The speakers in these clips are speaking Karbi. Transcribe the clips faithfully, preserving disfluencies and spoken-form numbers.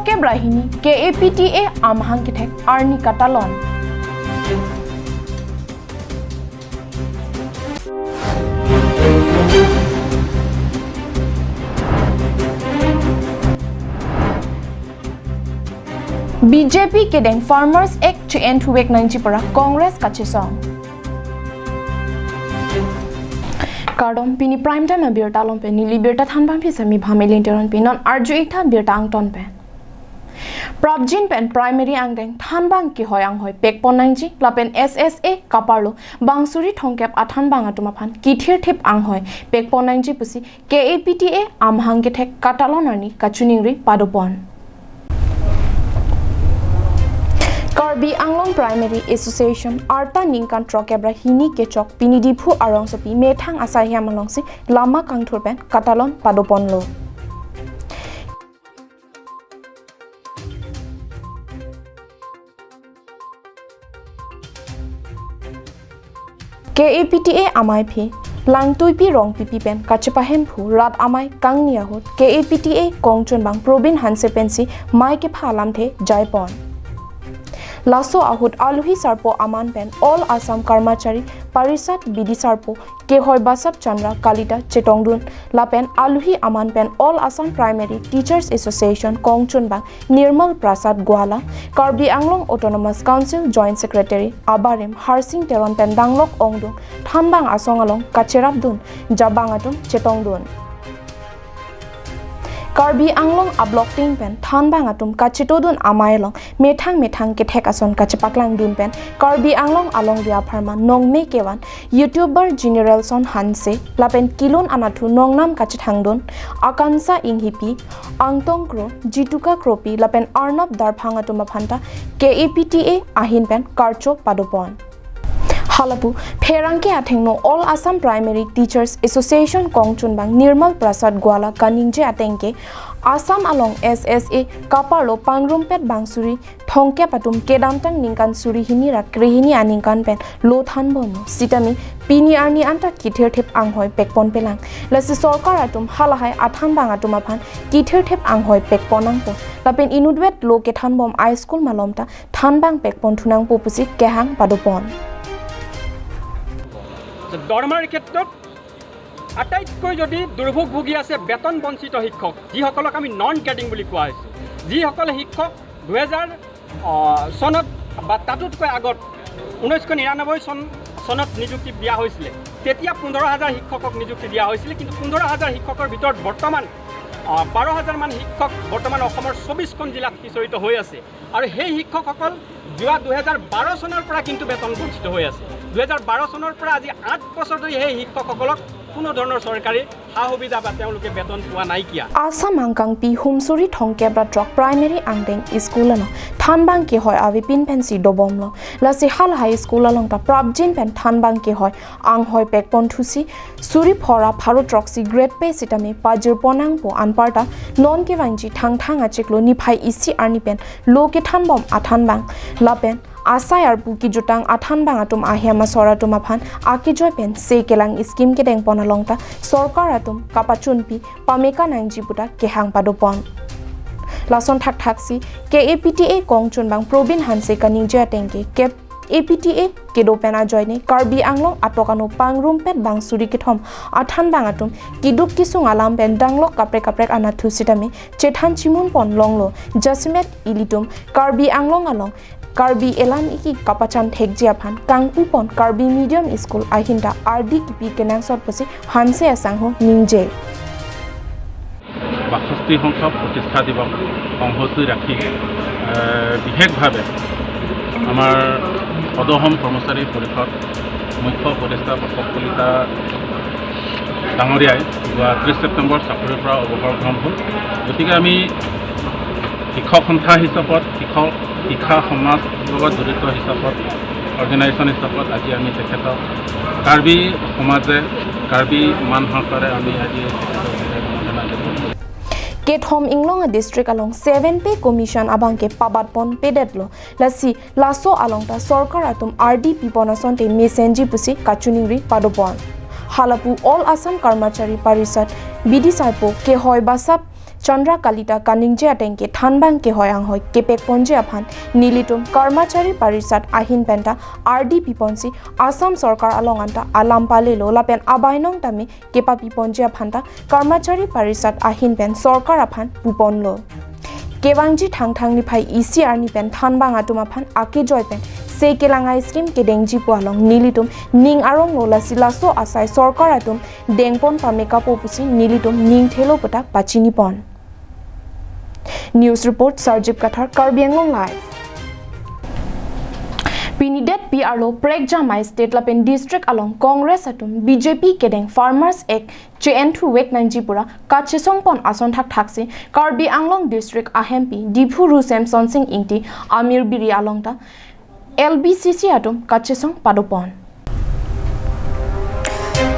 Kebra hini K A P T A amahang kethek arni katalon. B J P kedeng Farmers Act chi-en thuvek nangji pura Congress kachesong. Kardom, pini prime time abirta along pen neli birta thanbang phi sami Bhami Linteron pi non arju-ik tha birta angton pen. Prapjin pen primary angdeng thanbang kehoi anghoi pekpon nangji lapen S S A kaparlo bang suri thomkep athanbang atum aphan kithirthip anghoi pekpon nangji pusi K A P T A amahang kethek katalon arni kachiningri padopon. Karbi Anglong Primary Association arta ningkan throk kebra hini kechok pini Diphu arongsopi methang asai ahem alongsi lama kangthur pen katalon padoponlo. K A P T A amaiphe Langtuipi Rongpipi pen kachepahemphu rat amei kangni ahut K A P T A kongchunbang Probin Hanse pensi mei kepha alamthe jaipon. Laso ahut aluhi sarpo aman pen All Assam Karmachari Parishad bidi sarpo kehoi Basap Chandra Kalita chetongdun lapen aluhi aman pen All Assam Primary Teachers Association kongchunbang Nirmal Prasad Goala, Karbi Anglong Autonomous Council Joint Secretary abarim Harsing Teron pen danglok ongdung thanbang asong along kacherapdun jabang atum chetongdun. Karbi Anglong a-block ting pen thanbang atum kachetodun amei along methang methang kethek ason kachepaklangdun pen Karbi Anglong alongri apharman nongme kevan YouTuber Generalson Hanse lapen kelun anatthu nongnam kachethangdun Akansa Inghipi, Angtong Kro, Jituka Kropi lapen Arnab Darphang atum aphanta K A P T A ahin pen karcho padopon. Halapu pherangke athengno All Assam Primary Teachers Association kongchunbang Nirmal Prasad Goala kaningje ateng ke Assam along S S A kaparlo pangrumpet bang suri thomkep atum kedamtang ningkan suri hini ra krehini aningkan pen lo thanbomlo sitame pini arni anta kithirthip anghoi pekponpelang. Lasi sorkar atum halahai athanbang atum aphan kithirthip anghoi pekpon nangpo lapen inutvet lo kethanbom a-school malom ta thanbang pekpon thunangpo pusi kehang padopon. দৰমহাৰ ক্ষেত্ৰত আটাইতকৈ যদি দুৰ্ভোগভোগী আছে বেতন বঞ্চিত শিক্ষক, যিসকলক আমি নন গ্ৰেডিং বুলি কোৱা হৈছে, যিসকলে শিক্ষক দুহেজাৰ চনত বা তাতোতকৈ আগত ঊনৈছশ নিৰান্নব্বৈ চন চনত নিযুক্তি দিয়া হৈছিলে, তেতিয়া পোন্ধৰ হাজাৰ শিক্ষকক নিযুক্তি দিয়া হৈছিলে। কিন্তু পোন্ধৰ হাজাৰ শিক্ষকৰ ভিতৰত বৰ্তমান বাৰ হাজাৰমান শিক্ষক বৰ্তমান অসমৰ চৌবিছখন জিলাত সিঁচৰিত হৈ আছে। আৰু সেই শিক্ষকসকল যোৱা দুহেজাৰ বাৰ চনৰ পৰা কিন্তু বেতন বঞ্চিত হৈ আছে। দুহেজাৰ বাৰ চনৰ পৰা আজি আঠ বছৰ ধৰি সেই শিক্ষকসকলক কোনো ধৰণৰ চৰকাৰী সা সুবিধা বা তেওঁলোকে বেতন পোৱা নাইকিয়া। Assam angkangpi humsuri thomkep ra throk primary angdeng school ano thanbang kehoi avepin pensi dobomlo. Lasi halahai school along ta prapjin pen thanbang kehoi anghoi pekpon thusi suri phora pharo throksi grade pe sitame pajirpon nangpo anparta non kevangji Thangthang achiklo niphai isi arni pen lo kethanbom athanbang lapen asai arpu kejutang athanbang atum ahem asor atum aphan akejoi pen se kelang scheme kedengpon along ta sorkar atum kapachunpi pameka nangji puta kehang padopon. Lason thakthaksi K A P T A kongchunbang Probin Hanse kaningje ateng ke K A P T A kedo pen ajoine Karbi Anglong atok ano pangrumpet bang suri kethom athanbang atum keduk kesung alam pen danglok kaprek kaprek anatthu sitame chethan chimunpon longlo. Jasemet ilitum Karbi Anglong along Karbi elam iki kapachan thekji aphan kangpupon Karbi medium school ahin ta ardi kipi kenangsot pusi Hanse asangho ningje. বাষষ্ঠি সংখ্যক প্ৰতিষ্ঠা দিৱস সংহতি ৰাখি বিশেষভাৱে আমাৰ অদহম কৰ্মচাৰী পৰিষদ মুখ্য উপদেষ্টা প্ৰসৱ কলিতা ডাঙৰীয়াই যোৱা ত্ৰিছ ছেপ্টেম্বৰ চাকৰিৰ পৰা অৱসৰ গ্ৰহণ হ'ল। গতিকে আমি শিক্ষক সন্থা হিচাপত, শিক্ষক শিক্ষা সমাজ লগত জড়িত হিচাপত, অৰ্গেনাইজেশ্যন হিচাপত আজি আমি তেখেতক কাৰ্বি সমাজে, কাৰ্বি মান সহকাৰে আমি আজি তেখেতক বিদায় সম্বৰ্ধনা দিছোঁ। Kethom Inglong a district along seven pay commission abang ke pabatpon pedetlo. Lasi laso along ta sorkar atum ardi pipon asonte mesenji pusi kachiningri padopon. Halapu All Assam Karmachari Parishad bidi sarpo kehoi Basap Chandra Kalita kaningje ateng ke thanbang kehoi anghoi kepekponji aphan nelitum Karmachari Parishad ahin penta ardi piponsi Assam Sorkar along anta alam palelo lapen abainong tame kepapiponji aphanta Karmachari Parishad ahin pen Sorkar aphan puponlo. Kevangji Thangthang niphai isi arni pen thanbang atum aphan akejoi pen se kelang a-scheme kedengji pu along nelitum ning aronglo, lasi laso asai Sorkar atum dengpon pame kapo pusi nelitum ning thelo puta pachinipon. News report, Sarjip Kathar, Karbi Anglong Live. Pini det pi arlo prekjam a-state lapen district along Congress atum B J P kedeng Farmers Act che-en thuvek nangji pura kachesongpon ason thakthaksi Karbi Anglong district a-M P Diphu Ru Semson Sing Ingti Amir Biri along ta L B C C atum kachesong padopon.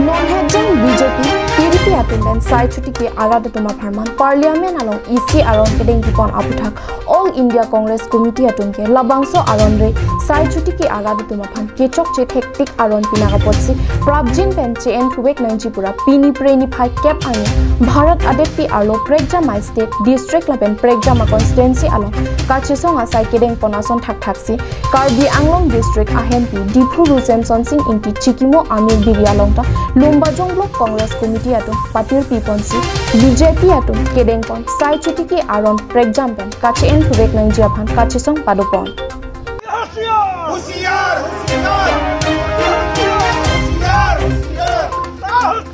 Non hejong B J P, T D P atum pen sai chotiki arat atum apharman Parliament along isi aron kedengpipon aputhak All India Congress Committee atum ke labangso aron re sai chotiki arat atum aphan kechokche thektik aron pinak apotsi prapjin pen che-en thuvek nangji pura pini Phre niphai kep arni Bharat adetpi arlo prekjam a-state, district lapen prekjam a-constituency along kachesong asai kedengpon ason thakthaksi Karbi Anglong district a-M P Diphu Ru Semson Sing Ingti chikimo Amir Biri along ta Lumbajong Block Congress Committee atum patirpiponsi B J P atum kedengpon sai chotiki aron prekjam pen kache-en thuvek nangji aphan kachesong padopon. होशियार, होशियार, होशियार, होशियार।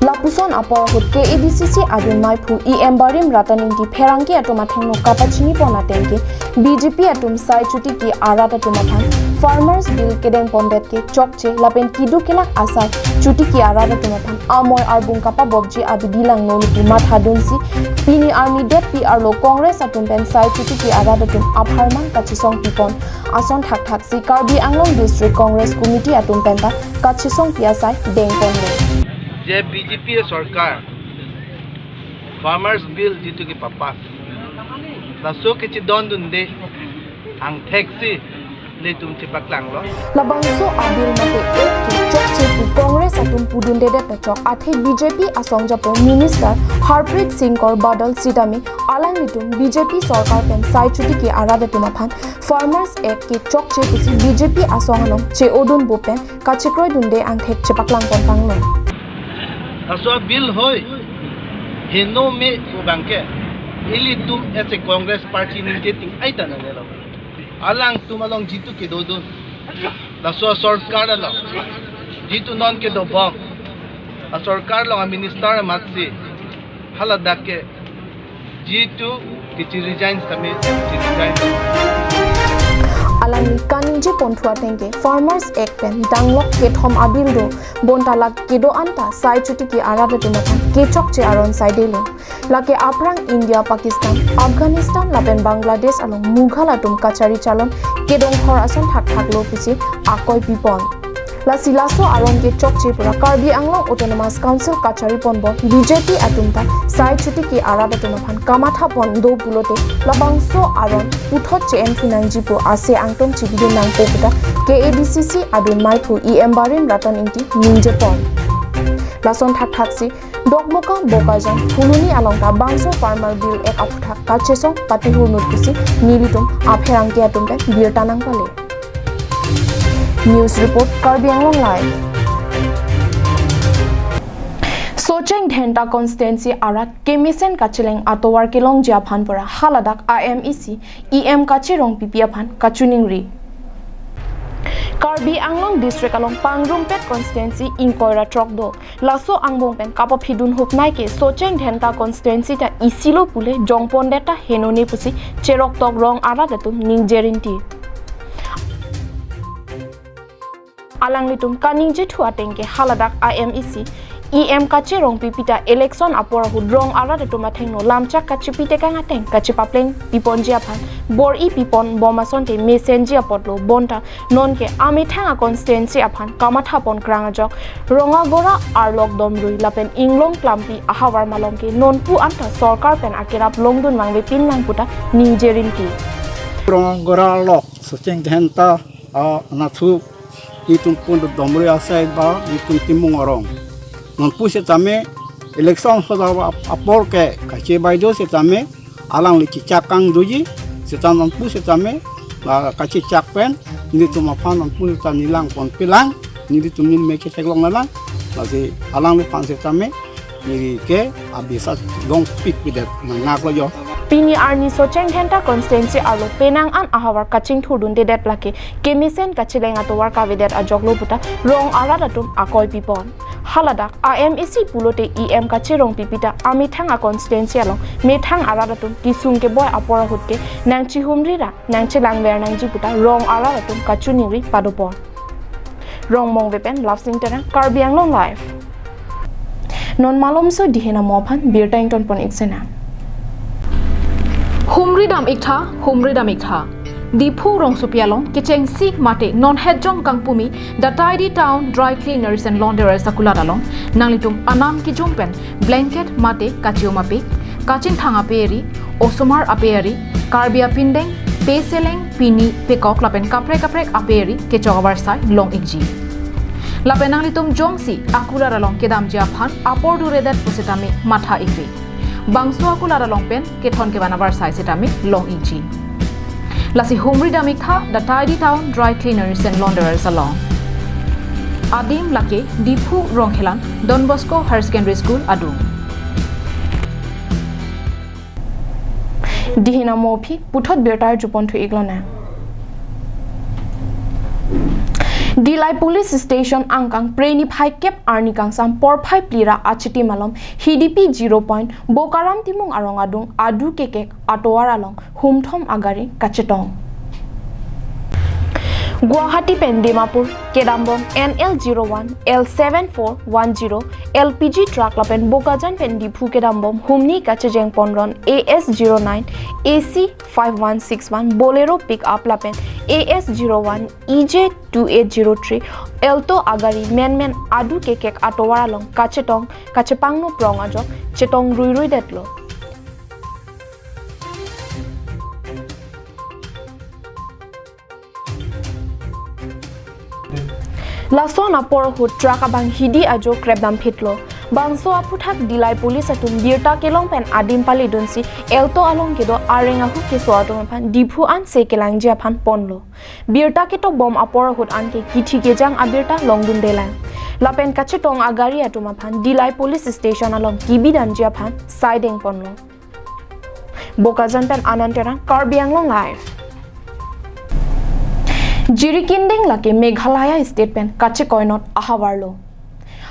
Lapuson apor ahut K A D C C adun maiphu E M Barim Ratan Ingti pherangke atum athengno kapachinipon ateng ke B J P atum sai chotiki arat atum aphan Farmers Bill kedengpondet ke chokche lapen keduk kelak asai chotiki arat atum aphan amoi arbung kapabopji abidi langno luku mathadunsi pini arni det pi arlo Congress atum pen sai chotiki arat atum apharman kachesongpipon ason thakthaksi Karbi Anglong District Congress Committee atum penta kachesongpi asai dengponlo. Je B J P sorkar Farmers Bill jitu ke papas, laso kechedondunde angtheksi nelitum chepaklanglo. Labangso a-bill mate act ke chokche pu Congress atum pudundedet ta chok, athe B J P asong japo Minister Harpreet Singh Kaur Badal sitame alanglitum B J P sorkar pen sai chotiki arat atum aphan Farmers Act ke chokche pusi B J P asong along che-odunpo pen kachekroidunde angthek chepaklangpon tanglo. Laso a-bill hoi heno me pu abangke ilitum as a Congress party ningje ting-ai ta nangnelo. Alangtum along jitu kedodun, laso sorkar along jitu non kedobom, a-sorkar along a-minister amatsi haladak ke jitu kechi-resign tame chi-resign. Alangli kaningjeponthu ateng ke Farmers Act pen danglok kethom a-bill do, bonta lake kedo anta sai chotiki arat atum aphan kechokche aron saidelo. Lake aphrang India, Pakistan, Afghanistan lapen Bangladesh along Mughal atum kachari chalon kedongkhor ason thakthaklo pusi akoi pipon. Lasi laso aron ke chokche pura Karbi Anglong Autonomous Council kachariponbom B J P atum ta sai chotiki arat atum aphan kamathapon do pulote labangso aron puthot che-enthu nangji pu ase angtum chibidun nangpo puta K A D C C adun maiphu E M Barim Ratan Ingti ningjepon. Lason thakthaksi Dokmoka Bokajan Phuloni along ta bangso Farmer Bill Act aphuthak kachesong patihur nut pusi nelitum apherangke atum pen birta nangpale. News report, Karbi Anglong Live. Socheng Dhenta constituency arat kemesen kacheleng atovar kelongji aphan pura haladak a-M A C E M Kache Rongpipi aphan kachiningri. Karbi Anglong District along pangrumpet constituency ingkoi ra throk do. Laso angbong pen kapaphidun hupnai ke Socheng Dhenta constituency ta isilo pule jongpondet ta henone pusi cheroktok rong arat atum ningje rinti. Alanglitum kaningjethu ateng ke haladak a-M A C E M Kache Rongpipi ta election apor ahut rong arat atum athengno lamchak kachipi tekang ateng kachipapleng piponji aphan bor-i piponbom asonte mesenji apotlo, bonta nonke amethang a-constituency aphan kamathapon krang ajok Rongagora arlok Domrui lapen Inglong Klampi ahavar malom ke nonpu anta sorkar pen akerap longdun vangvepin lang puta ningje rinti. Rongagora arlok Socheng Dhenta anatthu itum pun Domrui asai ba itum Timung arong. Nonpu setame Election sodar ap-, apor ke kachebai do setame alangli chechak kangdoji, seta nonpu setame, ah, kachechak pen nelitum aphan nonpu seta neli langponpelang, nelitum nin me ketheklong lang, lasi alangliphan setame neli ke abisas longpikpidet nangnak lo jo. Pini arni Socheng Dhenta constituency arlo penang an ahavar kachingthurdundedet lake kemesen kacheleng atovar kavedet ajoklo puta rong arat atum akoi pipon. Haladak a MAC pulote EM kacherong pipi ta amethang a constituency along methang arat atum kesung keboi apor ahut ke nangchihumri ra nangchelangver nangji puta rong arat atum kachiningri padopon. Rongmongve pen Lapsing Terang, Karbi Anglong Live. Non malomso Dihena mo aphan birta ingtonpon-ik sena. Humridam-iktha, humridam-iktha. Diphu rongsopi along kechengsi mate non hetjong kangpumi the Tidy Town Dry Cleaners and Launderers akulat along nanglitum anam kejum pen blanket mate kachium ape, kachinthang ape eri, osomar ape eri, Karbi apindeng, peseleng, pini, pekok lapen kaprek kaprek ape eri kechok avarsai long-ikji. Lapen nanglitum jongsi akulat along kedamji aphan apor duredet pusitame matha-ikre. Bangso akulat along pen kethon kevan avarsai setame long-ikji. Lasi humridam-iktha the Tidy Town Dry Cleaners and Launderers along. Adim lake Diphu Rongkhelan Don Bosco Higher Secondary School adung. Dihena mo aphi puthot birta arjupon thu-ik lonang. Dillai Police Station angkang preni phai kep arni kangsam porphai phli ra achiti malom Hidipi zero point Bokaram Timung arong adung adu kekek atovar along humthom agari kachetong. Guwahati pen Dimapur kedambom N L zero one L seven four one zero L P G truck lapen Bokajan pen Diphu kedambom humni kachejeng ponron A S zero nine A C five one six one Bolero pickup lapen A S zero one E J two eight zero three Alto agari menmen adu kekek atovar along kachetong kachepangno prong ajok chetong ruiruidetlo. Lason apor ahut truck abang hidi ajo krepdamphitlo. Bangso aphuthak Dillai Police atum birta kelong pen adim palidunsi Alto along kedo areng ahu keso atum aphan Diphu anse kelangji aphan ponlo. Birta ketokbom apor ahut anke kithi kejang abirta longdundelang. Lapen kachetong agari atum aphan Dillai Police Station along kebidamji aphan saideng ponlo. Bokajan pen Anand Terang, Karbi Anglong Live. Jirikindeng lake Meghalaya state pen kachekoinot ahavarlo.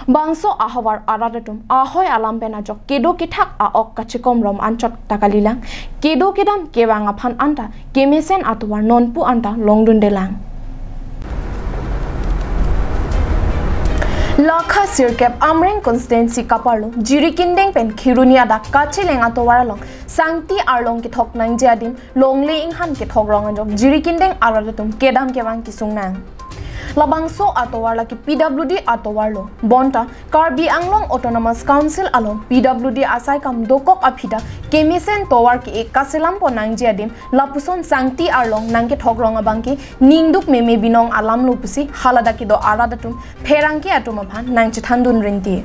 Bangso ahavar arat atum ahoi alam pen ajok kedo kethak a-ok kachekomrom anchot ta kalilang, kedo kedam kevang aphan anta kemesen atovar nonpu anta longdundelang. Lakha sirkep Amreng constituency kaparlo Jirikindeng pen Kheroni adak kacheleng atovar along sangti arlong kethok nangji adim longle inghan kethok rong ajok Jirikindeng arat atum kedam kevang kesung nang. Labangso atovar lake P W D atovarlo. Bonta Karbi Anglong Autonomous Council along P W D asai kam dokok aphi ta kemesen tovar ke-e kaselam pon nangji adim lapuson sangti arlong nangkethok rong abangke ningduk meme binong alamlo pusi haladak kedo arat atum pherangke atum aphan nangchethandun rinti.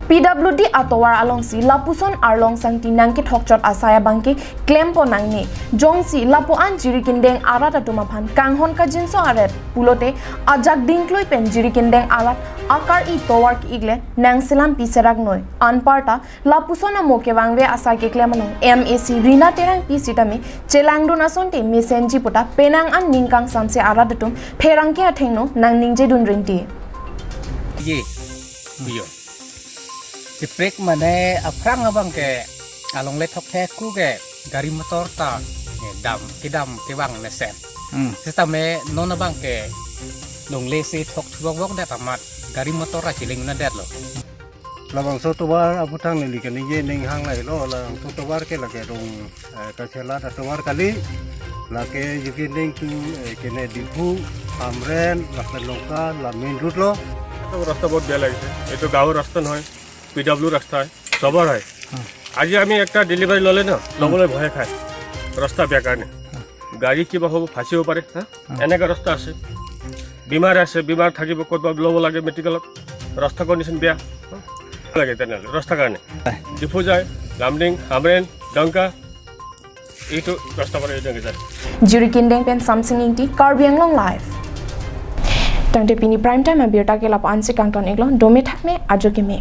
P W D atovar alongsi lapuson arlong sangti nangkethokchot asai abangke klem pon nangne. Jongsi lapu-an Jirikindeng arat atum aphan kanghon kajinso aret pulote ajak dingklui pen Jirikindeng arat akar-i tovar ke-ikle nangselam piserak noi. Anparta lapuson amo kevangve asai keklem along M A C Rina Terangpi sitame chelangdun asonte mesenji puta penang an ning kangsamse arat atum pherangke athengno nangningjedun rinti. Ye, iyo. Kaprek mane aphrang abangke alongle thoktheku ke gari motor ta, eh, dam kedam kevang mesen. Hmm. Sitame non abangke longle si thok thubok bok det amat gari motor ta cheleng nadetlo. Labangso tovar aphuthak neli kaningje ning hang lahelo, labangso tovar ke lake rong, eh, kachelat atovar kali, lake Jirikindeng tu, eh, kene Diphu, Amreng, lapen Lanka, la main road lo. তো ৰাস্তা বহুত বেয়া লাগিছে। এইটো গাঁৱৰ ৰাস্তা নহয়, P W ৰাস্তা হয়, চবৰ হয়। আজি আমি একটা ডেলিভাৰী ল'লে ন, ল'বলৈ ভয় খায়। ৰাস্তা বেয়া কাৰণে। গাড়ী কিবা হ'ব, ফাঁচিব পাৰে, হা? হা। এনেকা ৰাস্তা আছে। বেমাৰ আছে, বেমাৰ থাকিব, ক'তবা ল'ব লাগে মেডিকেলত। ৰাস্তা কণ্ডিশ্যন বেয়া। হা? লাগে তেনেহ'লে, ৰাস্তাৰ কাৰণে। হয়। ডিফু যায়, লামডিং, হামৰেণ, ডংকা, এইটো ৰাস্তা পৰা এইটো যায়। Juri Kindeng pen Samsing Ingti, Karbi Anglong Live. Tangte pini prime time abirta ke lapu-an si kangton iklo, dome thakme, ajo keme.